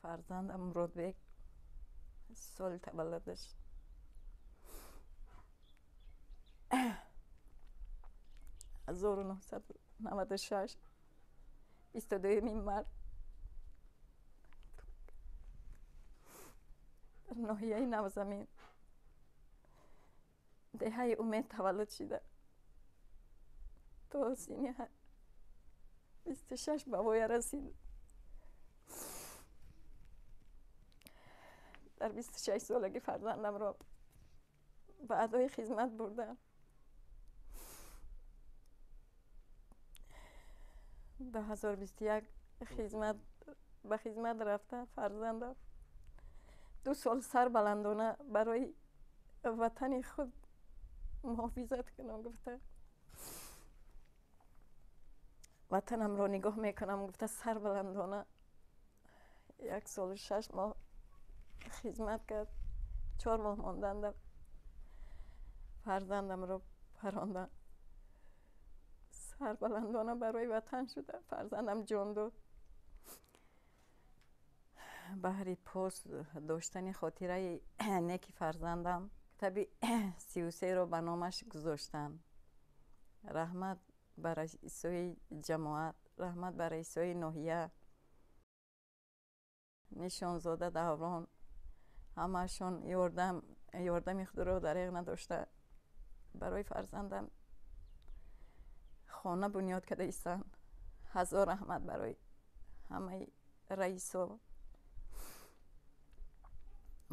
Фарзандам Муродбек соли таваллудаш 1996 22 март дар ноҳияи Навзамин деҳаи Умед таваллуд шида то синни 26 ба воя расид. Дар 26 солагӣ фарзандамро ба адои хизмат бурдам. 2021 ба хизмат рафта фарзандам 2 сол сарбаландона барои ватани худ муҳофизат кунам гуфта, ватанамро нигоҳ мекунам гуфта сарбаландона 1 сол 6 моҳ хизмат кард. 4 моҳ монданда фарзандамро парондам. Сарбаландона барои ватан шуда фарзандам ҷон дод. Баҳри пос доштани хотираи неки фарзандам китоби 33-ро ба номаш гузоштанд. Раҳмат ба раисои ҷамоат, раҳмат ба раисои ноҳия, Нишонзода Даврон, ҳамаашон ёрдами худро дареғ надошта барои фарзандам хона бунёд карда истанд. Ҳазор раҳмат барои ҳамаи раисо,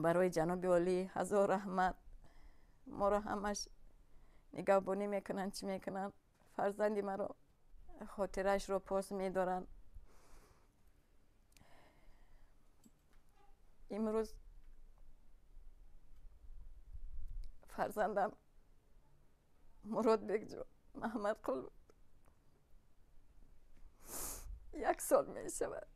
барои ҷаноби олӣ ҳазор раҳмат. Моро ҳамаш нигаҳбонӣ мекунанд, чӣ мекунанд, фарзанди маро хотираашро пос медоранд. Имрӯз фарзандам Муродбекҷон Маҳмадқул 1 сол мешавад.